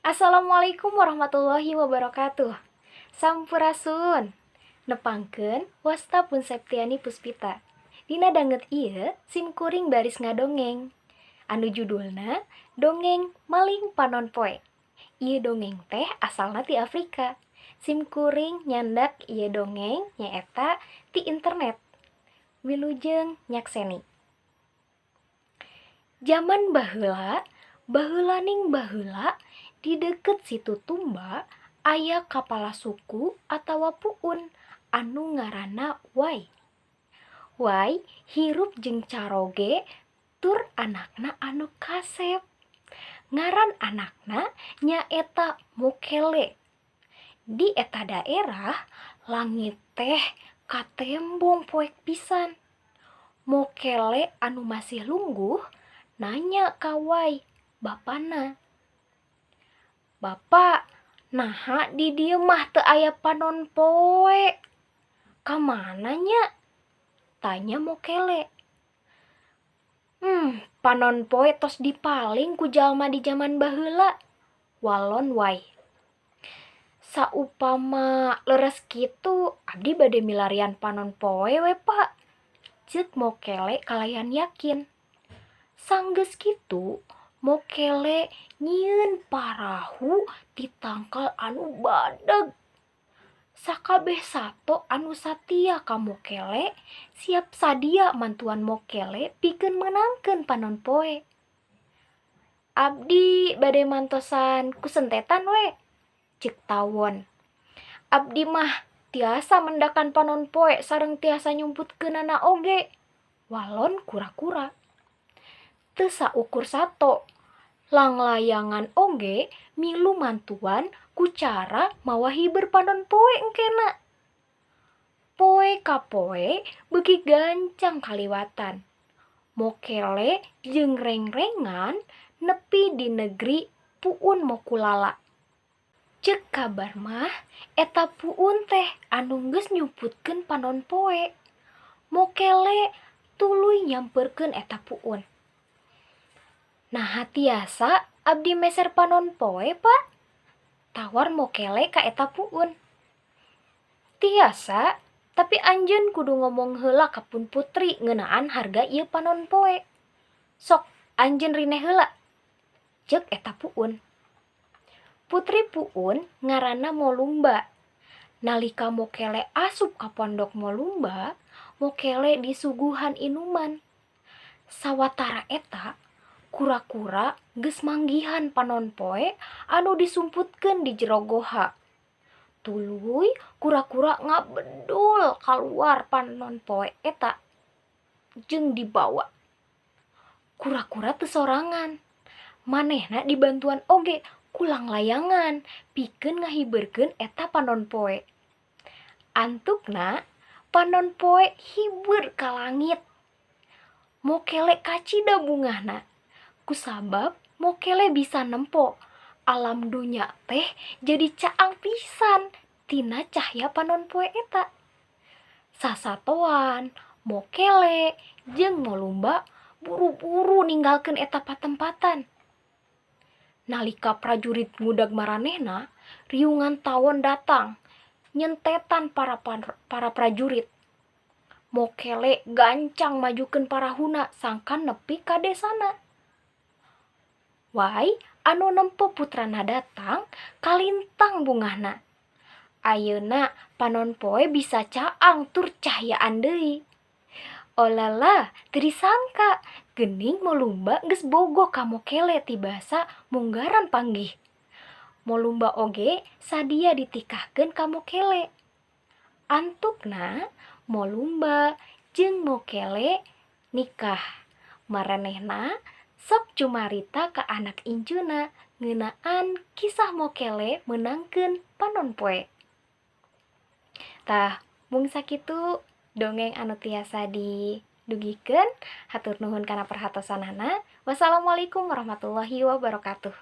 Assalamualaikum warahmatullahi wabarakatuh. Sampurasun. Nepangkeun, wasta pun Septiani Puspita. Dina danget ieu sim kuring baris ngadongeng. Anu judulna Dongeng Maling Panon Poe. Ieu dongeng teh asalna ti Afrika. Sim kuring nyandak ieu dongeng nyaeta ti internet. Wilujeng nyakseni. Jaman baheula, baheulaning baheula, di deukeut Situ Tumba aya kapala suku atawa puun anu ngaranna Wai. Wai hirup jeung caroge tur anakna anu kasep. Ngaran anakna nyaeta Mokele. Di eta daerah langit teh katembong poek pisan. Mokele anu masih lungguh nanya ka Wai, bapana. "Bapa, naha di dieu mah teu aya panon poe? Ka mana nya?" tanya Mokele. "Panon poe tos dipaling ku jalma di jaman baheula," walon Wai. "Saupama leres kitu, abdi bade milarian panon poe we, Pa," ceuk Mokele kalayan yakin. Sanggeus kitu Mokele nyieun parahu ti tangkal anu badag. Sakabeh sato anu satia ka Mokele siap sadia mantuan Mokele pikeun meunangkeun panon poe. "Abdi bade mantosan ku sentetan we," ceuk tawon. "Abdi mah tiasa mendakan panon poe sareng tiasa nyumputkeunana oge," walon kura-kura. Teu saukur sato, langlayangan oge milu mantuan ku cara mawa hiber panon poe engkena. Poe ka poe beuki gancang kaliwatan. Mokele jeung rengrengan nepi di negeri Puun Mokulala. Ceuk kabar mah eta puun teh anu geus nyumputkeun panon poe. Mokele tuluy nyamperkeun eta puun. "Naha tiasa abdi meser panon poe, Pa?" tawar Mokele ka eta puun. "Tiasa, tapi anjeun kudu ngomong heula ka pun putri ngeunaan harga ieu panon poe. Sok anjeun rineh heula," ceuk eta puun. Putri puun ngaranna Molumba. Nalika Mokele asup ka pondok Molumba, Mokele disuguhan inuman. Sawatara eta, kura-kura geus manggihan panon poe anu disumputkeun di jero goha. Tuluy kura-kura ngabedul kaluar panon poe eta jeung dibawa. Kura-kura teu sorangan, manehna dibantuan oge ku langlayangan pikeun ngahiberkeun eta panon poe. Antukna panon poe hiber ka langit. Mokele kacida bungahna kusabab Mokele bisa nempo alam dunya teh jadi caang pisan tina cahya panon poe eta. Sasatoan, Mokele jeung Molumba buru-buru ninggalkeun eta patempatan. Nalika prajurit ngudag maranehna, riungan tawon datang nyentetan para prajurit. Mokele gancang majukeun parahuna sangkan nepi ka desana. Wai anu nempo putrana datang kalintang bungahna. Ayeuna panon poe bisa caang tur cahyaan deui. Olala, teu disangka geuning Molumba geus bogoh ka Mokele tibasa munggaran panggih. Molumba oge sadia ditikahkeun ka Mokele. Antukna Molumba jeung Mokele nikah. Maranehna sok cumarita ka anak incuna ngeunaan kisah Mokele meunangkeun panon poe. Tah, mung sakitu dongeng anu tiasa didugikeun. Hatur nuhun kana perhatosanana. Wassalamualaikum warahmatullahi wabarakatuh.